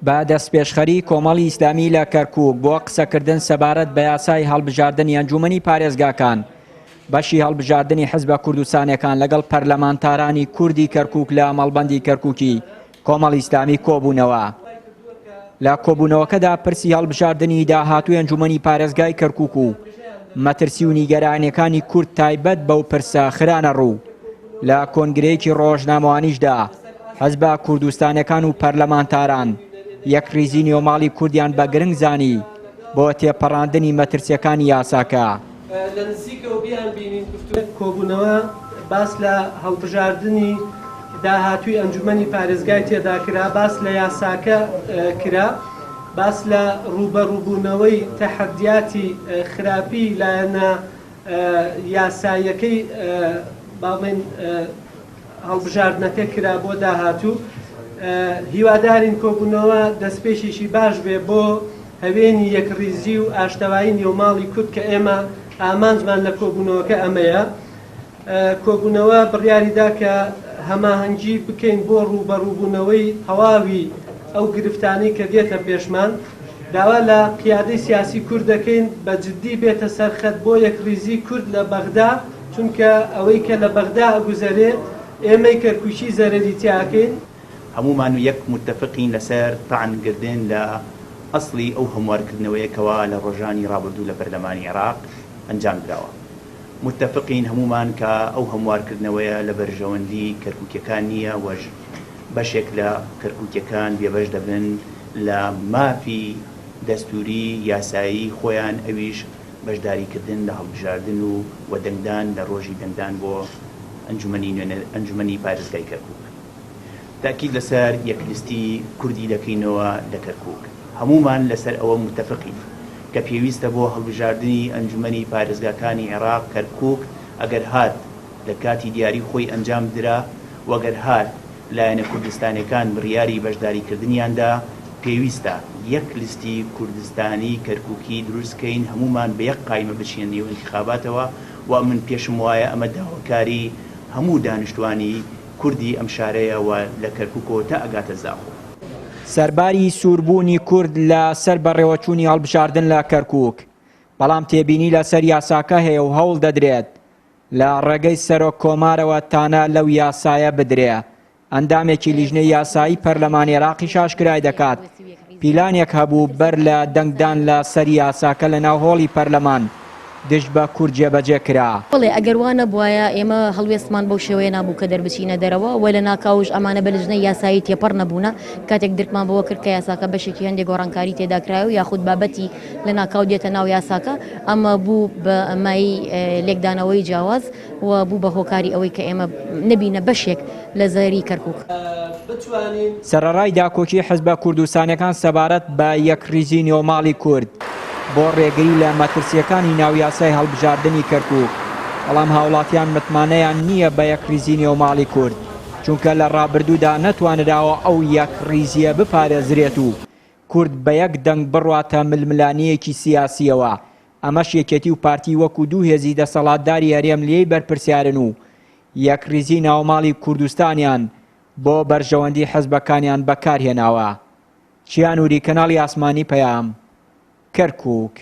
بە دەستپێشخەری کۆمەڵی ئیسلامی لە کەرکووک بۆ قسەکردن سەبارەت بە یاسای هەڵبژاردنی ئەنجوومەنی پارێزگاکان، بەشی هەڵبژاردنی حزبە کوردستانیەکان لەگەڵ پەرلەمانتارانی کوردی کەرکووک لە مەڵبەندی کەرکووکی کۆمەڵی ئیسلامی کۆبوونەوە. لە کۆبوونەوەکەدا پرسی هەڵبژاردنی داهاتووی ئەنجوومەنی پارێزگای کەرکووک و مەترسی و نیگەرانیەکانی کورد تایبەت بەو پرسە خرانە ڕوو. لە کۆنگرەیەکی ڕۆژنامەوانیشدا حزبە کوردستانیەکان و پەرلەمانتاران یەکڕیزی نێوماڵی کوردیان بە گرنگ زانی بۆ تێپەڕاندنی مەترسیەکانی یاساکە. لە نزیکەوە بیانبینین. کۆبوونەوە باس لە هەڵبژاردنی داهاتووی ئەنجومەنی پارێزگای تێدا کرا، باس لە یاساکە کرا، باس لە ڕووبەڕووبوونەوەی تەحەدیاتی خراپی لایەنە یاساییەکەی با بڵێین هەڵبژاردنەکە کرا بۆ داهاتوو. هیوادارین کۆبوونەوە دەستپێکێکی باش بێ بۆ هەوێنی یەکڕیزی و ئاشتەوایی نێوماڵی کورد کە ئێمە ئامانجمان لە کۆبوونەوەکە ئەمەیە. کۆبوونەوە بڕیاریدا کە هەماهەنگی بکەین بۆ ڕووبەڕووبوونەوەی تەواوی ئەو گرفتانەی کە دێتە پێشمان. داوا لە قیادەی سیاسی کورد دەکەین بە جدی بێتە سەر خەت بۆ یەکڕیزی کورد لە بەغدا، چونکە ئەوەی کە لە بەغدا ئەگوزەرێ ئێمەی کەرکوکی زەرەری تیا ئەکەین. هەموومان یەک موتەفقین لەسەر تەعن گردن لە ئەسڵی ئەو هەموارکردنەوەیە کەوا لە ڕۆژانی ڕابردوو لە پەرلەمانی عێراق ئەنجام دراوە. موتەفقین هەموومان کە ئەو هەموارکردنەوەیە لە بەرژەوەندی کەرکوکیەکان نییە و بەشێک لە کەرکوکیەکان بێبەش دەبن لە مافی دەستوری یاسایی خۆیان ئەویش بەشداریکردن لە هەڵبژاردن و و دەنگدان لە ڕۆژی دەنگدان بۆ ئەنجومەنی نوێنەر ئەنجومەنی پارێزگای کەرکوک. تەئکید لەسەر یەک لیستی کوردی دەکەینەوە لە کەرکوک. هەموومان لەسەر ئەوە موتەفقین کە پێویستە بۆ هەڵبژاردنی ئەنجومەنی پارێزگاکانی عێراق کەرکوک ئەگەر هات لە کاتی دیاری خۆی ئەنجام بدرا و گەر هات لایەنە کوردستانیەکان بڕیاری بەشداریکردنیان دا پێویستە یەک لیستی کوردستانی کەرکوکی دروست کەین هەموومان بە یەک قایمە بچینە نێو ئینتیخاباتەوە و من پێشم وایە ئەمە داواکاری هەموو دانیشتوانی کوردی ئەم شارەیە و لە کەرکوکەوە تا ئەگاتە زاخۆ. سەرباری سووربوونی کورد لە سەر بەڕێوەچوونی هەڵبژاردن لە کەرکوک، بەڵام تێبینی لەسەر یاساکە هەیە و هەوڵ دەدرێت لە ڕێگەی سەرۆک کۆمارەوە تانە لەو یاسایە بدرێ. ئەندامێکی لیژنەی یاسایی پەرلەمانی عێراقیش ئاشکرای دەکات، پیلانێک هەبوو بەر لە دەنگدان لە سەر یاساکە لە ناو هۆڵی پەرلەمان دژ بە کورد جێبەجێ کرا. بەڵێ ئەگەر وا نەبوایە ئێمە هەڵوێستمان بەو شێوەیە نابوو کە دەربچینە دەرەوە و لە ناکاوش ئەمانە بە لجنەی یاسایی تێپەڕ نەبوونە کاتێک درکمان بەوە کرد کە یاساکە بەشێکی هەندێک گۆڕانکاری تێدا کرایە و یاخود بابەتی لە ناکاو دێتە ناو یاساکە ئەمە بوو بە مایەی لێکدانەوەی جیاواز و بوو بە هۆکاری ئەوەی کە ئێمە نەبینە بەشێک لە زەرەری کەرکوک. سەرەڕای داکۆکی حزبە کوردستانیەکان سەبارەت بە یەکڕیزی نێوماڵی کورد بۆ ڕێگری لە مەترسیەکانی ناو یاسای هەڵبژاردنی کەرکوک، بەڵام هاوڵاتیان متمانەیان نییە بە یەکڕیزی نێوماڵی کورد، چونکە لە ڕابردوودا نەتوانراوە ئەو یەکڕیزیە بپارێزرێت و کورد بە یەک دەنگ بڕواتە ململانێیەکی سیاسیەوە، ئەمەش یەکێتی و پارتی وەکو دوو هێزی دەسەڵاتداری هەرێم لێی بەرپرسیارن و یەکڕیزی ناوماڵی کوردستانیان بۆ بەرژەوەندی حزبەکانیان بەکارهێناوە. چیا نوری کەناڵی ئاسمانی پەیام، کەرکوک.